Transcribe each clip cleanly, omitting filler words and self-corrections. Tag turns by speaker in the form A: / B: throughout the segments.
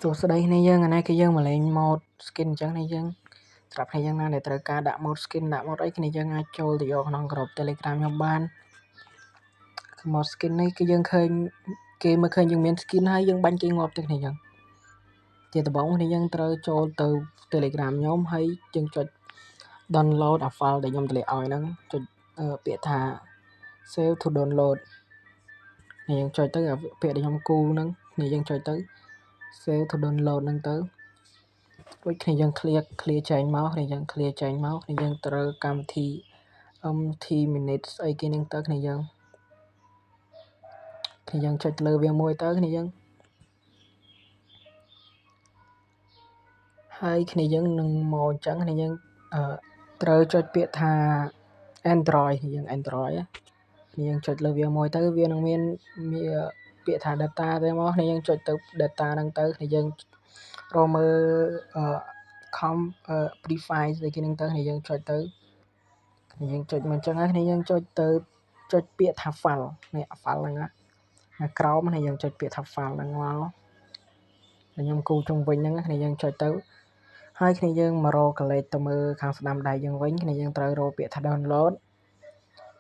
A: សួស្តីគ្នាយើងអានេះគឺយើងមកលេង mod skin អញ្ចឹងគ្នាយើងសម្រាប់គ្នាយើងណាដែលត្រូវការដាក់ mod skin ដាក់ mod អីគ្នាយើងអាចចូលទៅយកក្នុងក្រុម Telegram ខ្ញុំបានគឺ mod skin នេះគឺយើងឃើញគេមើលឃើញយើងមាន skin ហើយយើងបាញ់គេងាប់ទៅគ្នាយើងជាដំបូងគ្នាយើងត្រូវចូលទៅ Telegram ខ្ញុំហើយយើងចុច download អា file ដែលខ្ញុំតម្លាក់ឲ្យហ្នឹងចុចពាក្យថា save to download នេះយើងចុចទៅអាពាក្យដែលខ្ញុំគូហ្នឹងនេះយើងចុចទៅ save to download ហ្នឹងទៅរួចគ្នាយើង clear clear ចេញមកគ្នាយើង clear ចេញមកគ្នាយើងត្រូវកម្មវិធី MT minutes អីគេហ្នឹងទៅគ្នាយើងគ្នាយើងចុចលើវាមួយទៅគ្នាយើងហើយគ្នាយើងនឹងមកអញ្ចឹងគ្នាយើងអឺត្រូវចុចពាក្យថា Android គ្នាយើង Android គ្នាយើងចុចលើវាមួយទៅវានឹងមានពាក្យថា data ទៅមកគ្នាយើងចុចទៅ data ហ្នឹងទៅគ្នាយើងរកមើលអឺ com prefile ស្អីគេហ្នឹងទៅគ្នាយើងចុចទៅគ្នាយើងចុចមកអញ្ចឹងហើយគ្នាយើងចុចទៅចុចពាក្យថា file នេះ file ហ្នឹងណាក្រោមគ្នាយើងចុចពាក្យថា file ហ្នឹងមកខ្ញុំគូជុំវិញហ្នឹងគ្នាយើងចុចទៅហើយគ្នាយើងមករកកលេចទៅមើលខាងស្ដាំដៃយើងវិញគ្នាយើងត្រូវរកពាក្យថា download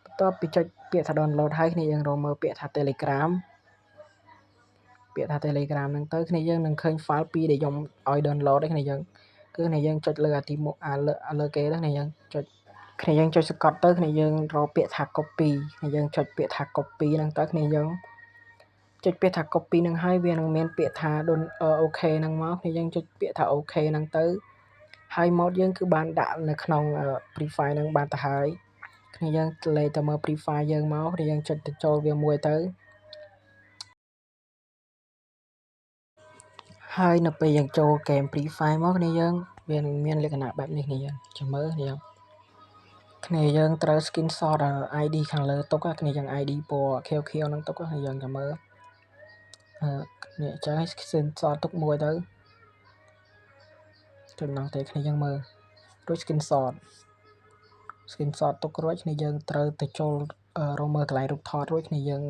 A: បន្ទាប់ពីចុចពាក្យថា download ហើយគ្នាយើងរកមើលពាក្យថា Telegram ពាក្យថា Telegram ហ្នឹងទៅគ្នាយើងនឹងឃើញ file ពីរដែលខ្ញុំឲ្យ download ឯគ្នាយើងគឺគ្នាយើងចុចលើអាទី1អាលើអាលើគេទៅគ្នាយើងចុចគ្នាយើងចុចសកត់ទៅគ្នាយើងរកពាក្យថា copy គ្នាយើងចុចពាក្យថា copy ហ្នឹងទៅគ្នាយើងចុចពាក្យថា copy ហ្នឹងហើយវានឹងមានពាក្យថា OK ហ្នឹងមកគ្នាយើងចុចពាក្យថា OK ហ្នឹងទៅហើយ mod យើងគឺបានដាក់នៅក្នុង Free Fire ហ្នឹងបានទៅហើយគ្នាយើងលេទៅមើល Free Fire យើងមកគ្នាយើងចុចទៅចូលវាមួយទៅហើយនៅពេលយើងចូលហ្គេម Free Fire មកគ្នាយើងវានឹងមានលក្ខណៈបែបនេះគ្នាយើងចាំមើលគ្នាយើងគ្នាយើងត្រូវ screenshot ID ខាងលើទុកគ្នាយើង ID ពណ៌ខៀវៗហ្នឹងទុកគ្នាយើងចាំមើលអឺនេះចឹងឲ្យ screenshot ទុកមួយទៅចំណងទេគ្នាយើងមើលរួច screenshot screenshot ទុករួចគ្នាយើងត្រូវទៅចូលរកមើលកន្លែងរូបថតរួចគ្នាយើង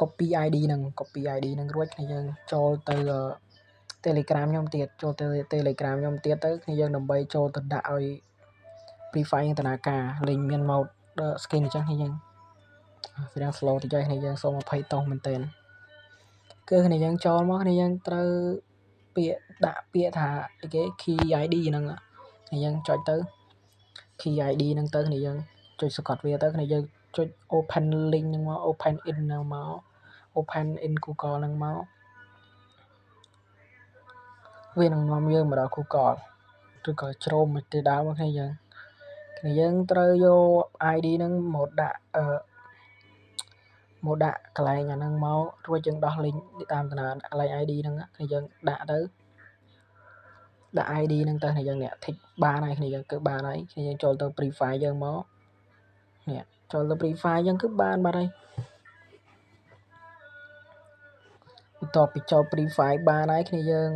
A: copy ID ហ្នឹង copy ID ហ្នឹងរួចគ្នាយើងចូលទៅ Telegram ខ្ញុំទៀតចូលទៅ Telegram ខ្ញុំទៀតទៅគ្នាយើងដើម្បីចូលទៅដាក់ឲ្យ Free Fire យើងដំណើរការលេងមាន mode skin អញ្ចឹងគ្នាយើងស្រាង slow តិចហើយគ្នាយើងសូម20តោសមែនទែនគឺគ្នាយើងចូលមកគ្នាយើងត្រូវពាក្យដាក់ពាក្យថាអីគេ key ID ហ្នឹងគ្នាយើងចុចទៅ key ID ហ្នឹងទៅគ្នាយើងចុចសកត់វាទៅគ្នាយើងចុច open link ហ្នឹងមក open in ហ្នឹងមក open in Google ហ្នឹងមកវានឹងនាំយើងមកដល់ Google ឬក៏ Chrome ទៅដើមគ្នាយើងគ្នាយើងត្រូវយក ID ហ្នឹងមកដាក់អឺមកដាក់កន្លែងអាហ្នឹងមករួចយើងដោះ link តាមតាកន្លែង ID ហ្នឹងគ្នាយើងដាក់ទៅដាក់ ID ហ្នឹងទៅគ្នាយើងអ្នក tick បានហើយគ្នាយើងគឺបានហើយគ្នាយើងចូលទៅ Free Fire យើងមកនេះចូលទៅ Free Fire យើងគឺបានបាត់ហើយបន្ទាប់ពីចូល Free Fire បានហើយគ្នាយើង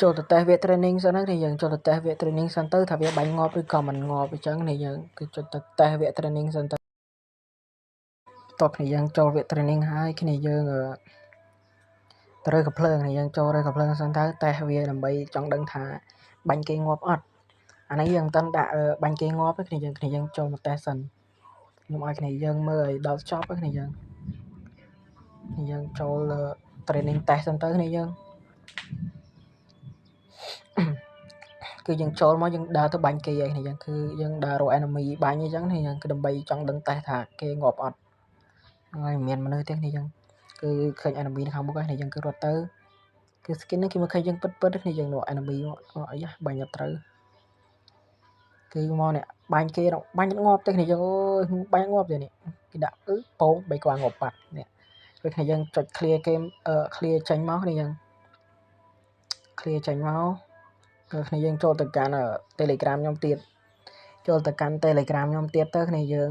A: ចូលទៅតេស្តវគ្គ training សិនណាគ្នាយើងចូលទៅតេស្តវគ្គ training សិនទៅថាវាបាញ់ងាប់ឬក៏មិនងាប់អញ្ចឹងគ្នាយើងគឺចុចទៅតេស្តវគ្គ training សិនទៅបន្ទាប់គ្នាយើងចូលវគ្គ training ហើយគ្នាយើងត្រូវកំភ្លើងគ្នាយើងចូលរើកំភ្លើងសិនទៅតេស្តវាដើម្បីចង់ដឹងថាបាញ់គេងាប់អត់អានេះយើងមិនទាន់ដាក់បាញ់គេងាប់ទេគ្នាយើងគ្នាយើងចូលមកតេស្តសិនខ្ញុំឲ្យគ្នាយើងមើលឲ្យដល់ចប់គ្នាយើងយើងចូល training test សិនទៅគ្នាយើងគឺយើងចូលមកយើងដើរទៅបាញ់គេហើយគ្នាយើងគឺយើងដើររក enemy បាញ់អញ្ចឹងគ្នាយើងគឺដើម្បីចង់ដឹងតេស្តថាគេងាប់អត់ហើយមានមនុស្សទេគ្នាយើងគឺឃើញ enemy នៅខាងមុខហើយគ្នាយើងគឺរត់ទៅគឺ skin នេះគេមកឃើញយើងពិតពិតគ្នាយើងនោះ enemy អីបាញ់អត់ត្រូវគឺមកនេះបាញ់គេបាញ់ងាប់ទេគ្នាយើងអូយបាញ់ងាប់ទេនេះគេដាក់អឺពងបីក្បាលងាប់បាត់នេះដូចគ្នាយើងចុច clear game clear ចេញមកគ្នាយើង clear ចេញមកគឺគ្នាយើងចូលទៅកាន់ Telegram ខ្ញុំទៀតចូលទៅកាន់ Telegram ខ្ញុំទៀតទៅគ្នាយើង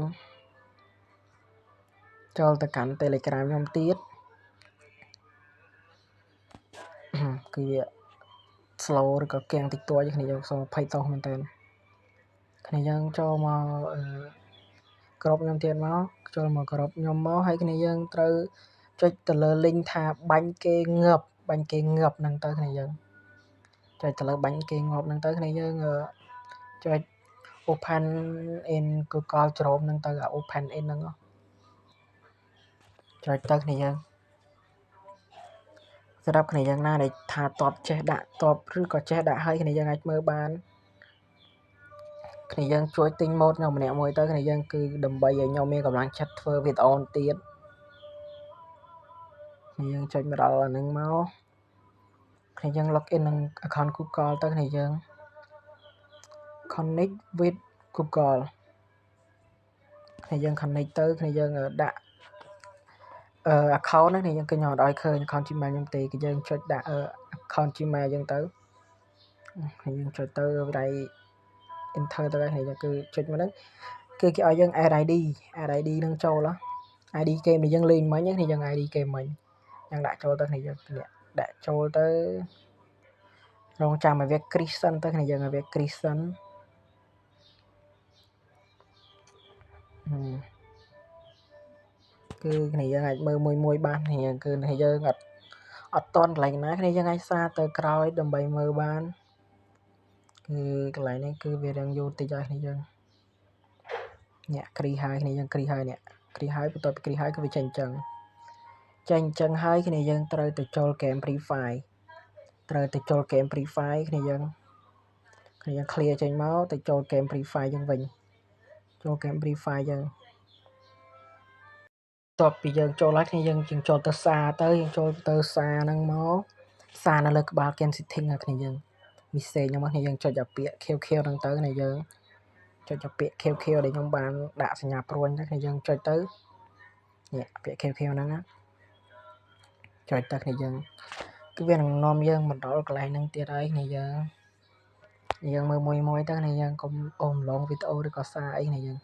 A: ចូលទៅកាន់ Telegram ខ្ញុំទៀតគឺវា slow ឬក៏គាំងតិចតួចគ្នាយើងសូម20តោសមែនតើគ្នាយើងចូលមកអឺក្រុមខ្ញុំទៀតមកចូលមកក្រុមខ្ញុំមកហើយគ្នាយើងត្រូវចុចទៅលើ link ថាបាញ់គេងើប បាញ់គេងាប់ហ្នឹងទៅគ្នាយើងចុចទៅលើបាញ់គេងាប់ហ្នឹងទៅគ្នាយើងចុច open in Google Chrome ហ្នឹងទៅអា open in ហ្នឹងចុចទៅគ្នាយើងសម្រាប់គ្នាយើងណាដែលថាតបចេះដាក់តបឬក៏ចេះដាក់ឲ្យគ្នាយើងអាចមើលបានគ្នាយើងជួយទិញ mod ខ្ញុំម្នាក់មួយទៅគ្នាយើងគឺដើម្បីឲ្យខ្ញុំមានកម្លាំងចិត្តធ្វើវីដេអូទៀតគ្នាយើងចុចមកដល់អាហ្នឹងមកគ្នាយើង log in នឹង account Google ទៅគ្នាយើង connect with Google គ្នាយើង connect ទៅគ្នាយើងដាក់អឺ account ហ្នឹងយើងគឺខ្ញុំអត់ឲ្យឃើញ account Gmail ខ្ញុំទេគឺយើងចុចដាក់ account Gmail យើងទៅគ្នាយើងចុចទៅវាយ enter ទៅហើយគ្នាគឺចុចមកហ្នឹងគឺគេឲ្យយើង add ID add ID នឹងចូល ID គេដែលយើងលេងមិញគ្នាយើង ID គេមិញយើងដាក់ចូលទៅគ្នាយើងដាក់ចូលទៅរងចាំឲ្យវាគ្រីសសិនទៅគ្នាយើងឲ្យវាគ្រីសសិនគឺគ្នាយើងអាចមើលមួយមួយបានគ្នាគឺគ្នាយើងអត់អត់តន់កន្លែងណាគ្នាយើងអាចសារទៅក្រោយដើម្បីមើលបានគឺកន្លែងនេះគឺវារៀងយូរតិចហើយគ្នាយើងអ្នកគ្រីហើយគ្នាយើងគ្រីហើយអ្នកគ្រីហើយបន្ទាប់ពីគ្រីហើយគឺវាចេញអញ្ចឹងចេញអញ្ចឹងហើយគ្នាយើងត្រូវទៅចូល game Free Fire ត្រូវទៅចូល game Free Fire គ្នាយើងគ្នាយើង clear ចេញមកទៅចូល game Free Fire យើងវិញចូល game Free Fire យើងតបពីយើងចូលហើយគ្នាយើងយើងចូលទៅសារទៅយើងចូលទៅសារហ្នឹងមកសារនៅលើក្បាល game setting ហ្នឹងគ្នាយើង message ហ្នឹងមកគ្នាយើងចុចអាពាក្យ QQ ហ្នឹងទៅគ្នាយើងចុចអាពាក្យ QQ ដែលខ្ញុំបានដាក់សញ្ញាព្រួញទៅគ្នាយើងចុចទៅនេះពាក្យ QQ ហ្នឹងណាចុចទៅគ្នាយើងគឺវានឹងនាំយើងមកដល់កន្លែងហ្នឹងទៀតហើយគ្នាយើងយើងមើលមួយមួយទៅគ្នាយើងកុំអូមឡងវីដេអូឬក៏សារអីគ្នាយើង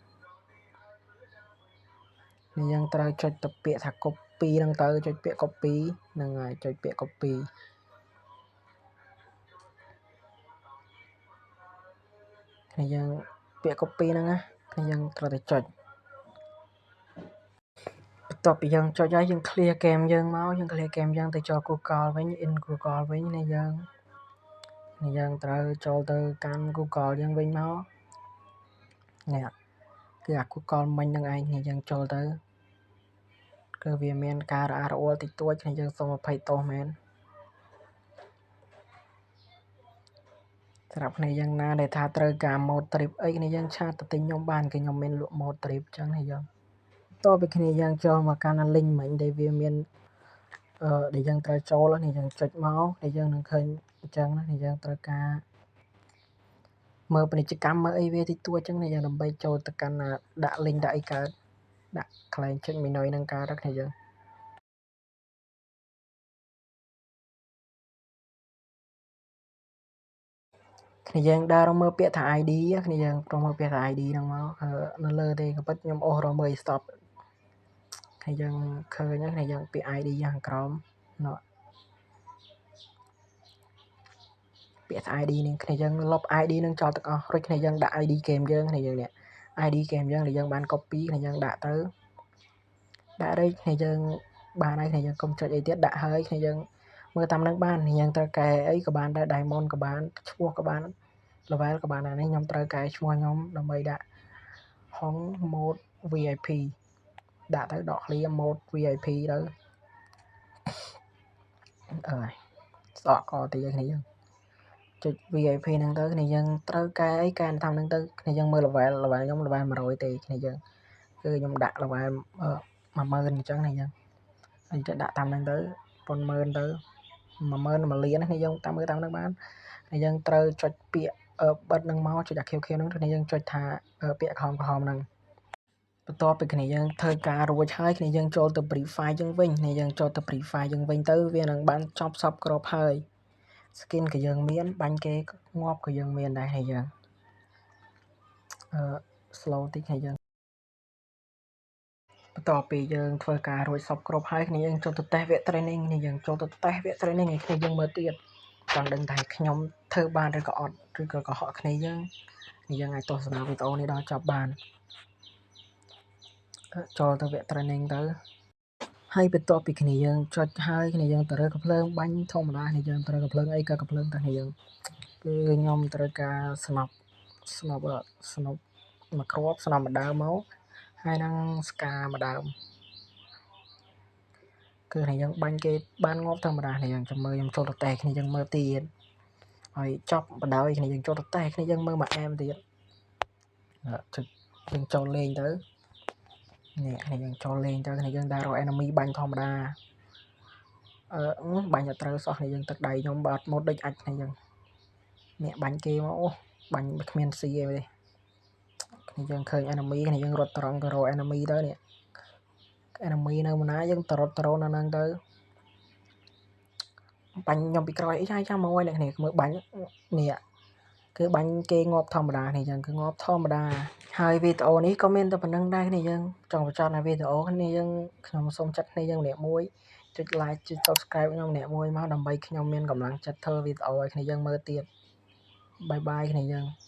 A: នេះយើងត្រូវចុចទៅពាក្យថា copy ហ្នឹងទៅចុចពាក្យ copy ហ្នឹងហើយចុចពាក្យ copy គ្នាយើងពាក្យ copy ហ្នឹងណាគ្នាយើងត្រូវតែចុចបន្ទាប់ពីយើងចុចហើយយើង clear game យើងមកយើង clear game យើងទៅចូល Google វិញ in Google វិញនេះយើងនេះយើងត្រូវចូលទៅកាន់ Google យើងវិញមកនេះគឺអា Google មិញហ្នឹងឯងនេះយើងចូលទៅគឺវាមានការរអាក់រអួលតិចតួចគ្នាយើងសូមអភ័យទោសមែនសម្រាប់គ្នាយើងណាដែលថាត្រូវការ mod trip អីគ្នាយើង chat ទៅទិញខ្ញុំបានគឺខ្ញុំមានលក់ mod trip ចឹងនេះយើងតទៅគ្នាយើងចូលមកកាន់ link មិញដែលវាមានអឺដែលយើងត្រូវចូលនេះយើងចុចមកដែលយើងនឹងឃើញអញ្ចឹងណានេះយើងត្រូវការមើលពាណិជ្ជកម្មមើលអីវាតិចតួចចឹងនេះយើងដើម្បីចូលទៅកាន់ដាក់ link ដាក់អីកើតដាក់កន្លែងចុច menu នឹងកើតគ្នាយើងគ្នាយើងដើររកមើលពាក្យថា ID គ្នាយើងរកមើលពាក្យថា ID ហ្នឹងមកនៅលើទេក៏ពិតខ្ញុំអូសរកមើលឲ្យ stop គ្នាយើងឃើញគ្នាយើងពាក្យ ID ខាងក្រោមនោះពាក្យថា ID នេះគ្នាយើងលុប ID នឹងចោលទាំងអស់រួចគ្នាយើងដាក់ ID game យើងគ្នាយើងនេះ ID game យើងដែលយើងបាន copy គ្នាយើងដាក់ទៅដាក់រេចគ្នាយើងបានហើយគ្នាយើងកុំចុចអីទៀតដាក់ហើយគ្នាយើងមើលតាមនឹងបានយើងត្រូវកែអីក៏បានដែរ diamond ក៏បានឈ្មោះក៏បាន level ក៏បានដែរនេះខ្ញុំត្រូវកែឈ្មោះខ្ញុំដើម្បីដាក់ហុង mode VIP ដាក់ទៅដក clear mode VIP ទៅអើយស្អកកតិចគ្នាយើងចុច VIP ហ្នឹងទៅគ្នាយើងត្រូវកែអីកែតាមហ្នឹងទៅគ្នាយើងមើល level level ខ្ញុំ level 100ទេគ្នាយើងគឺខ្ញុំដាក់ level 10000អញ្ចឹងគ្នាយើងហើយទៅដាក់តាមហ្នឹងទៅប៉ុនម៉ឺនទៅ10000 1លានគ្នាយើងតាមមើលតាមហ្នឹងបានហើយយើងត្រូវចុចពាក្យបិទនឹងមកចុចអា QQ ហ្នឹងគ្នាយើងចុចថាពាក្យក្រហមក្រហមហ្នឹងបន្ទាប់ពីគ្នាយើងធ្វើការរួចហើយគ្នាយើងចូលទៅ Free Fire យើងវិញគ្នាយើងចូលទៅ Free Fire យើងវិញទៅវានឹងបានចប់សពគ្រប់ហើយ skin ក៏យើងមានបាញ់គេងាប់ក៏យើងមានដែរហើយយើងអឺ slow តិចហើយយើងបន្ទាប់ពីយើងធ្វើការរួចសពគ្រប់ហើយគ្នាយើងចូលទៅតេស្តវគ្គ training គ្នាយើងចូលទៅតេស្តវគ្គ training ឲ្យគ្នាយើងមើលទៀតចង់ដឹងថាខ្ញុំធ្វើបានឬក៏អត់ឬក៏កុហកគ្នាយើងយើងអាចទស្សនាវីដេអូនេះដល់ចប់បានចូលទៅវគ្គ training ទៅ ហើយបន្ទាប់ពីគ្នាយើងចុចហើយគ្នាយើងទៅរើកំភ្លើងបាញ់ធម្មតាគ្នាយើងត្រូវកំភ្លើងអីក៏កំភ្លើងតែគ្នាយើងគឺខ្ញុំត្រូវការស្នប់ស្នប់ស្នប់មួយគ្រាប់ស្នប់មួយដើមមកហើយនឹងស្កាមួយដើមគឺគ្នាយើងបាញ់គេបានងាប់ធម្មតាគ្នាយើងចាំមើលខ្ញុំចូលទៅតេគ្នាយើងមើលទៀតហើយចប់បណ្ដោយគ្នាយើងចូលទៅតេគ្នាយើងមើលមួយអែមទៀតចុចយើងចូលលេងទៅនេះគ្នាយើងចូលលេងទៅគ្នាយើងដើររក enemy បាញ់ធម្មតាអឺបាញ់អត់ត្រូវសោះគ្នាយើងទឹកដៃខ្ញុំបើអត់មកដេចអាចគ្នាយើងនេះបាញ់គេមកអូបាញ់គ្មានស៊ីអីទេគ្នាយើងឃើញ enemy គ្នាយើងរត់ត្រង់ទៅរក enemy ទៅនេះ enemy នៅម្ណាយើងទៅរត់ទៅរកនៅហ្នឹងទៅបាញ់ខ្ញុំពីក្រោយអីចាចាំមកហើយអ្នកគ្នាមើលបាញ់នេះគឺបាញ់គេងាប់ធម្មតានេះចឹងគឺងាប់ធម្មតាហើយវីដេអូនេះក៏មានតែប៉ុណ្្នឹងដែរគ្នាយើងចង់បញ្ចប់នៅវីដេអូគ្នាយើងខ្ញុំសូមចាត់គ្នាយើងម្នាក់មួយចុច like ចុច subscribe ខ្ញុំម្នាក់មួយមកដើម្បីខ្ញុំមានកម្លាំងចិត្តធ្វើវីដេអូឲ្យគ្នាយើងមើលទៀតបាយបាយគ្នាយើង។